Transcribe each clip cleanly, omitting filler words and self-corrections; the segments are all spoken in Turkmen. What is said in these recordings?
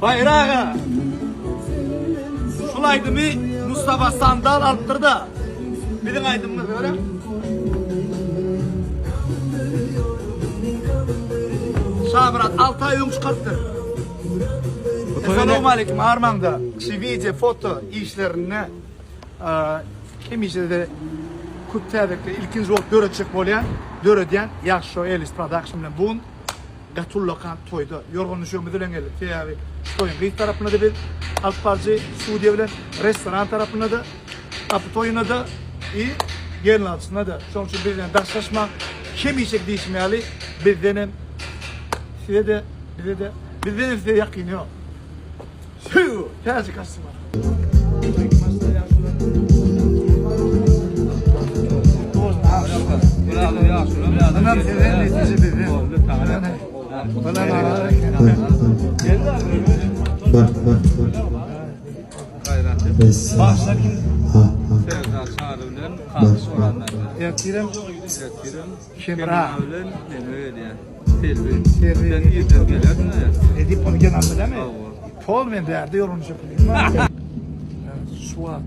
Baýry aga, şul aýdymy Mustafa Sandal alypdyr-da, biziň aýdymymyz görem. Şamyrat 6 aý öň çykarypdyr. Assalamu armaňda. Şu video, foto işlerinde hemişe-de köp täzelikler ilkinji bolup döretjek bolýan, döredýän Ýagşy Show Ellis Production bilen bu gün gaty ullakan toýda ýorgan düşegimiz bilen geldik. Sebäbi şu toýuň gyz tarapynda-da biz alyp baryjy studiýa bilen, restoran tarapynda-da, gapy toýuna-da i gelnalyjysyna-da. Şonuň üçin bizden daşlaşmaň. Hemişeki diýşim ýaly bizdenem size-de, bize-de, bizdenem size ýakyny ýok. Tüw, täze kostýum. Ynam size, netije bizden. Başla kim? Serdar Çary bilen Kanyş Orandan. Ertirem Şemra. Bilen neme gelýär? Selbi. Selbi. Sen irden gelersiň aýa. Edip ony gel aldy dämi? Pol men bärde ýolunu çöküp. Şu wagt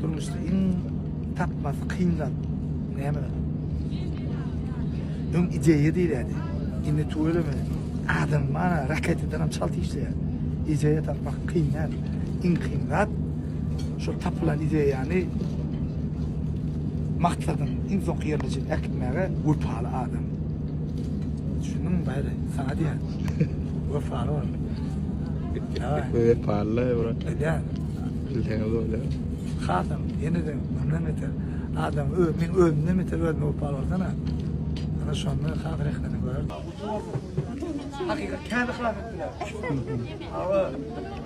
durmuşda iň tapmasy kyn zat näme zat? Öň ideýa diýilýärdi. Indi tüweleme adam mana raketadan hem çalt işleýär. Ideýa tapmak kyn däl. Iň kyn zat şol tapylan ideýany maksadyň iň soňky ýerine çenli äkitmäge wepaly adam. Düşündiňmi Baýry? Saňa diýýän. Wepaly bol. Wepaly bro. Bilýän. Bilseňiz bolýar. Hasam ýene-de mundan beter adam öz men özümden beter özüme wepaly bolsana. Ana şonda has rehnini görer. Hakykat kän yhlas etdiler. Hawa.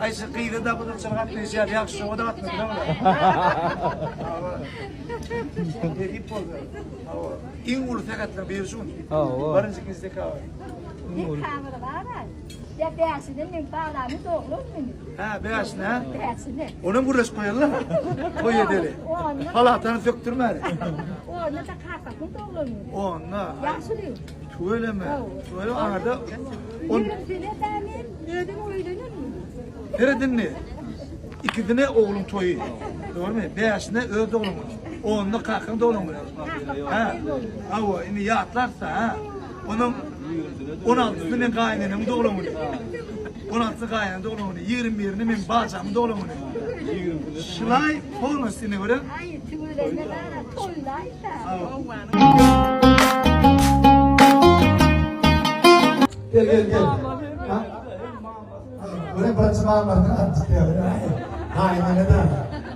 Aý şu gyzy da bu çyr gatnaşýar, ýagşy o da gatnaşýar. Hawa. Edip boldy. Hawa. Iň uly sähetler biri şu gün. Hawa. Birinji, ikinji dekabr. Dekabr bar-a. Ýa bäşine meň balamy doglan güni. Hä, bäşine? Bäşine. Onam gürleşip goýaly. Toý edeli. Onda. Palatany sökdürmäli. Onda-da kakasyň doglan güni. Onda. Ýagşy Tüweleme. Tüweleme aňyrda. On. Ýigrimsine dä men özüm öýlenen gün. Seret indi. Ikisine ogluň toýy. Dogrumy? Bäşine öz doglan güni. Onda kakaň doglan güni. Hä. Hawa, indi ýatlarsa, hä. Onuň on altysy meň gaýynenemiň doglan güni. On altysy gaýynenemiň doglan güni. Ýigrimi birini meň bajamyň doglan güni. Şulaý polnosty ine görä. Aý, tüweleme bar-a, toýlaý-da. Gel gel gel. Göre birinji mamasyny atyp çykýar. Gaýynene de.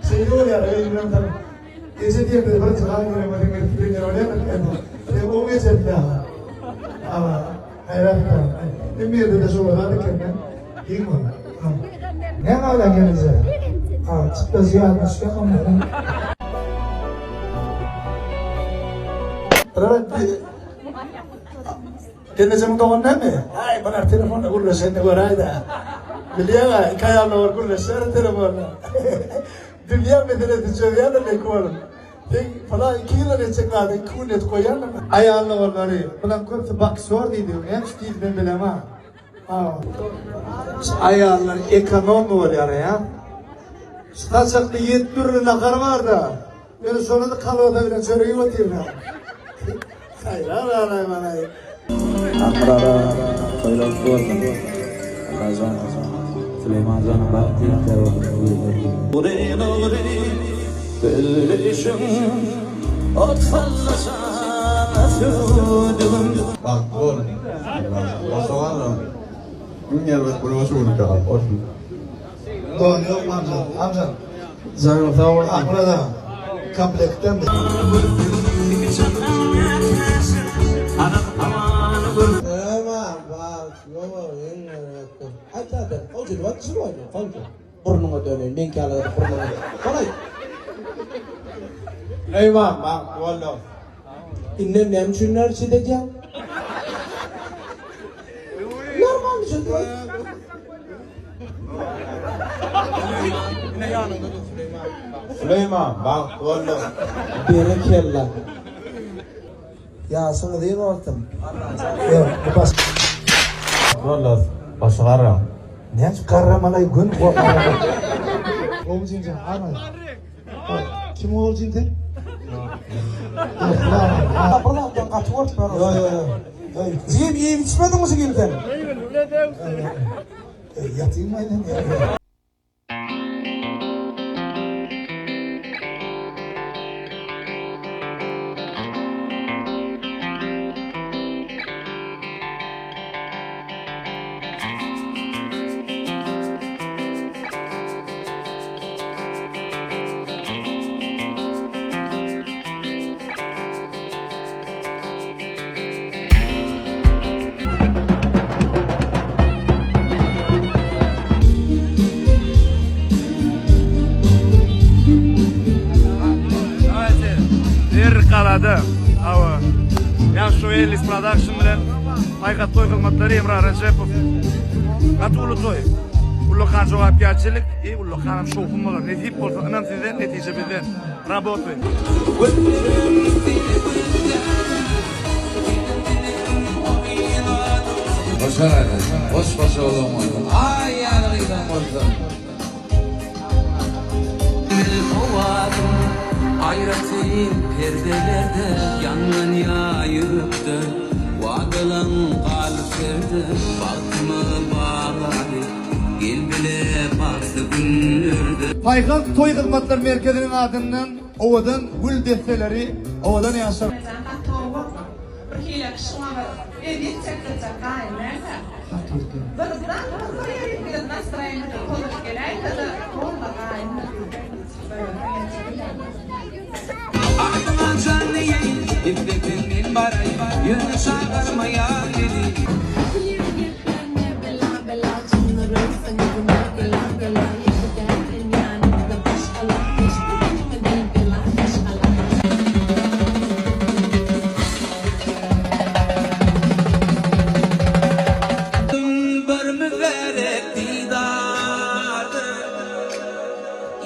Şeýle bolýar öýünden soň. Eje diýende birinji gaýynene bolsa gelip bilýär bolýar. Sen oň ejesi ýa. Aba, haýrat bar. Hemme ýerde-de şo bolar eken. Giň bol. Näme alýaň gelneje? Ha, çykdajy ýadyna düşýän ondan. Gelnejemiň dogany näme? Aý, bular telefonda gürleşende göräý-dä. Bilýäň-ä, iki aýal bolup gürleşýär telefonda. Dünýä meselesini çözýärler belki bolup. Sen pylan iki ýyldan etjek zady iki günde edip goýýarlar. Aýal doganlary, bulaň köpüsi boksýor diýdi. Näme üçin diýdi men bilemok. Şu aýallar ekonomny bolýar ýa. Şu saçakda ýedi dürli nahar bar-da. Ýöne şonda-da kolbasa bilen çörek iýip otyrlar. Haýran galaýman-aý. Aňrara toýlar gutly bolsun. Allajan Süleýmanjanyň bagtly ýigitler bolsun öwrülsin. Sözleşiň ot sallaşan söwdügim. Bagtly bol. Bolsa barra. Iň erbet gülme şu günki gal. Olsun. Don ýok amca. Amca. Janyň sag bolsun. Ahmyrada. Komplektden. Burnuňa döneýin, meňki ýaly burnuňa. Bolaý. Süleýman, bagtly bolduň. Indem näme üçin nerwçit edýäň? Normal düşündirip aýt. Ine ýanyňda dur Süleýman. Süleýman, bagtly bolduň. Berekella. Ýaşyň uzyn bolsun. Ýok, bu baş. Bolmaz. Başy garra. Näçe garramalaý gün gorkmaly. Gowy jinjan, armaý. Kim ol jin sen? Ýok, bir zatdan gaty gorkma. Ýok, ýok, ýok. Jigim iýip içmediňmi jigim sen? Ýatayım aýdan ýa. Der galada. Awa. Ýagşy Ellis Production bilen Paýhas toý hyzmatlary Emrah Rejepow. Gaty uly toý. Ullakan jogapkärçilik, i ullakanam şowhun bolar. Nesip bolsa ynam sizden, netije bizden. Rabotaý. Hoş garaýlar. Hoş başa bolan bolsun. Aý ýaly gyzam bolsun. Aýratyn perdelerde ýangyn ýürekde Wadalaň galyp serde bagtyma baglaly Gel bile bagtly günlerde. Paýhas toý hyzmatlar merkeziniň adyndan owadan gül desseleri owadan ýaşlar. Merdan gaty gowy bolsa. Bir hile kişiňe bir ezýet çekdirjek gaýyn dälkä. Bir zat bir ýerik gidip nastroýeniňi pozup geläýse-de boldy gaýyn. Adyňa jan diýeýin, isleseň men baraýyn, ýöne çagyrmaýar meni. Bir mübärek didardyr.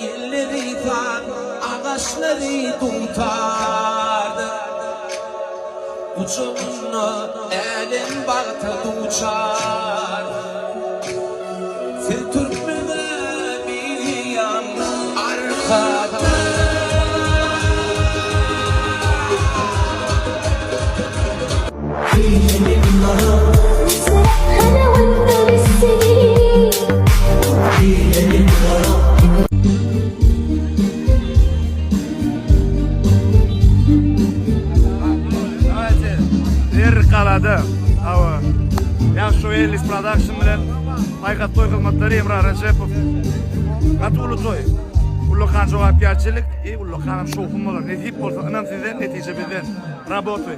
Ýelleri saz, agaçlary dutardyr. Gujagynda älem bagta duçar. Siz türkmene bilýän arkadag. Der galada. Awa. Ýagşy Ellis Production bilen Paýhas toý hyzmatlary Emrah Rejepow. Gaty uly toý. Ullakan jogapkärçilik, i ullakanam şowhun bolar. Nesip bolsa ynam sizden, netije bizden. Rabotaý.